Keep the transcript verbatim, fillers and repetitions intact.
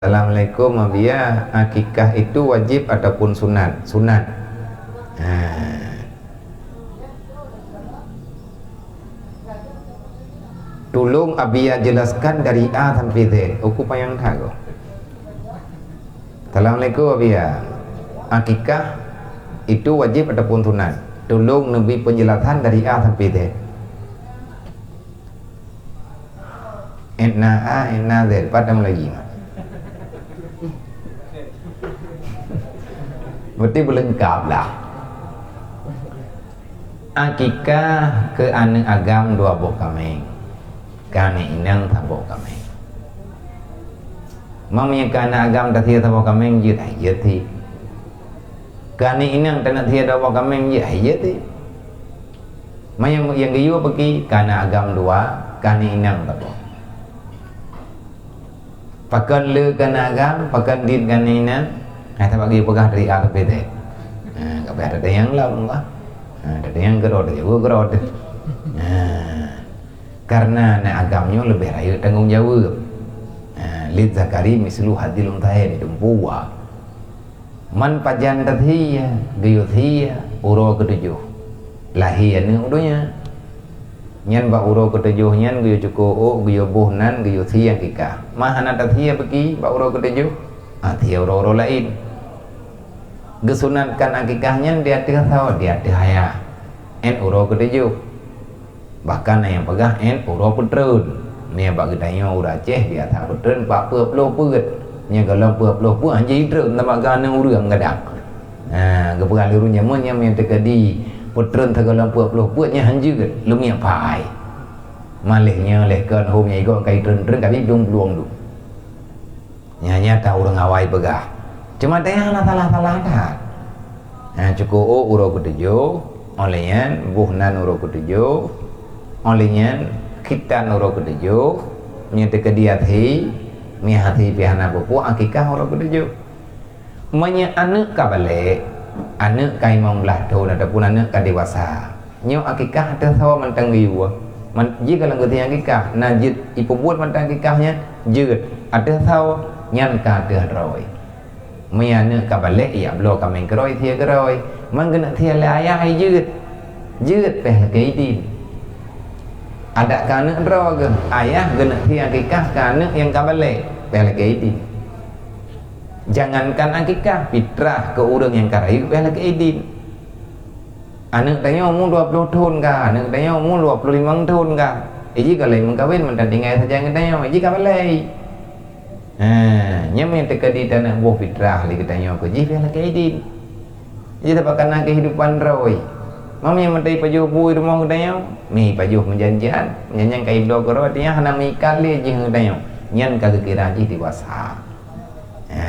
Assalamualaikum, Abiya. Akikah itu wajib ataupun sunat? Sunat. Ha. Tulông Abiya jelaskan dari A sampai Z. Uku panyang that ko. Assalamualaikum, Abiya. Akikah itu wajib ataupun sunat? Tulông neubri penjelasan dari A sampai Z. Ina A, ina Z, pat Melayu mah. Berarti beulengkap lah. Akikah keu aneuk agam dua boh kaméng, keu aneuk inong saboh kaméng. Meunyoe keu aneuk agam tasie saboh kaméng jeuet, hai jeuet sit. Keu aneuk inong taneuk sie dua boh kaméng jeuet, hai jeuet sit. Meunyoe nyang geuyue peuki, keu aneuk agam dua, keu aneuk inong saboh. Pakon le keu aneuk agam, pakon dit keu aneuk inong? Hai, tabagi peugah dari A sampai Z. Ha, ka payah tatanyong lom, bah. Ha, tatanyong keudroe, tajaweub keudroe. Ha. Karena aneuk agam nyoe leubeh rayeuk tanggong jaweueb. Ha, lizzakari mislu hadzil unthayain, itu meupeue. Man pajan tasie, geuyue sie uroe keutujoh lahé aneuk u donya. Nyan bak uroe keutujoh nyan geuyue cuko ôk, geuyue boh nan, geuyue sie akikah. Man hana tasie peuki bak uroe keutujoh, ah, sie uroe-uroe laén. Geusunatkan akikah nyan di ateueh sawo, di ateueh ayah, 'an uroe keutujoh. Bahkan na nyang peugah 'an uroe peutreun. Meunyoe bak geutanyoe ureueng Aceh biasa peutreun bak peuet ploh peuet. Meunyoe gohlom peuet ploh peuet hana jitreun, teuma keu aneuk ureueng kadang. Ha, geupeugah lé ureueng jameun nyan meunyoe teukeudi peutreun sigohlom peuet ploh peuet nyan hanjeuet, leumiek pai. Maléh nyoe lé kon hom nyang igoe kai treun-treun ka bit blueng-blueng du. Nyan nyata ureueng awai peugah. Cuma teuh hana salah-salah that. Ha, cuko ôk uroe keutujoh, 'oh lheueh nyan boh nan uroe keutujoh, 'oh lheueh nyan khitan uroe keutujoh, meunyoe teukeudi até, meunyoe até pih hana peue-peue, akikah uroe keutujoh. Meunyoe aneuk ka balek, aneuk ka limong blaih thon ataupun aneuk ka dewasa, nyoe akikah ateueh sawo mantong geuyue. Man-, jih ka lôn geutanyoe akikah, na jeuet ipeubuet mantong akikah nyan, jeuet. Ateueh sawo nyan ka ateueh droe. Meunyoe aneuk ka balek, ijak bloe kaméng keudroe, sie keudroe. Man geuneuk sie lé ayah, ai jeuet. Jeuet pih lakée idin. Adak keu aneuk droe geuh, ayah geuneuk sie akikah keu aneuk nyang ka balek, pih lakée idin. Jangankan akikah, fitrah keu ureueng nyang ka rayeuk pih lakée idin. Aneuk tanyoe umu dua ploh thon ka, aneuk tanyoe umu dua ploh limong thon ka. Iji ka lheueh meukawen, mantong tinggai sajan geutanyoe, iji ka balek. Ha, nyan meunyoe teukeudi taneuk boh fitrah lé geutanyoe keu jih pih lakée idin. Iji sabab kana keuhidupan droe. Meunyoe mantong ipajoh bu i rumoh geutanyoe, meupajoh meujanjian, nyan nyang ka ibloe keudroe, artinya hana meuikat lé jih geutanyoe. Nyan ka geukira jih dewasa. Ha,